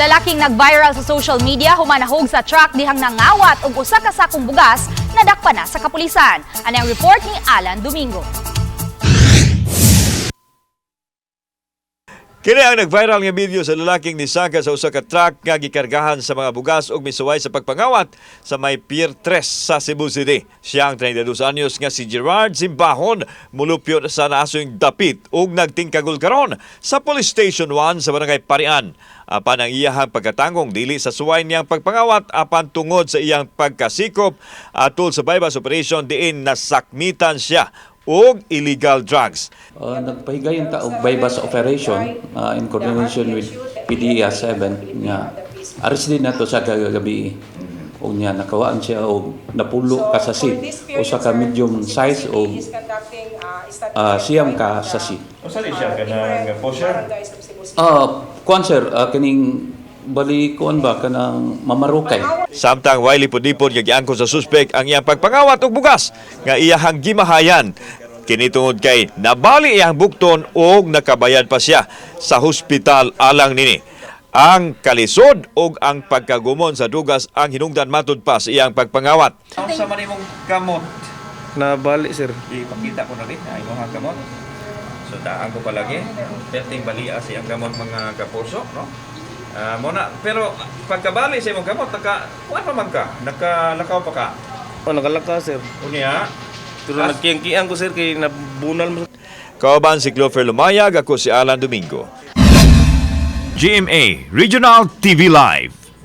Lalaking nag-viral sa social media humanahog sa truck dihang nangawat og usa ka sakong bugas, nadakpan na sa kapulisan. Ani ang report ni Alan Domingo. Kini ang nag-viral nga video sa lalaking nisaka sa usa ka truck nga gikargahan sa mga bugas ug misuway sa pagpangawat sa may Pier 3 sa Cebu City. Siya ang 32 anyos nga si Gerard Simbahon, mulupyo sa naasoy dapit ug nagtingkagol karon sa Police Station 1 sa Barangay Parian. Apan ang iyahang pagkatangong dili sa suway niyang pagpangawat apan tungod sa iyang pagkasikop atol sa buy-bust operation diin nasakmitan siya og illegal drugs. Nagpahigayon ta og buy-bust operation in coordination with PDEA 7 nga arrest din nato sa kagabi ug niya nakawaan siya og napulo ka sachet, usa ka medium size og siyam ka sachet. Usa ni siya kanang pusher? Kuan sir, kining bali kuan ba kanang mamarukay. Samtang way lipod-lipod nga giangkon sa suspek ang iyang pagpangawat og bugas nga iyahang gimahayan. Kini tungod kay nabali iyang bukton og nakabayad pa siya sa hospital alang nini. Ang kalisod og ang pagkagumon sa dugas ang hinungdan matud pa sa iyang pagpangawat. Unsa man imong kamot? Nabali, sir. Ipakita ko na rin ang imong kamot. So daan ko palagi. Perting balia sa iyang kamot, mga kapuso, no? Mo na, pero pagkabali sa imong kamot, naka kuan pa man ka, nakalakaw pa ka. O, nakalaka, sir. Unya, Pero nagkiyang-kiyang ko, sir, kay nabunal mo. Kauban si Clover Lumayag, ako si Alan Domingo. GMA Regional TV Live.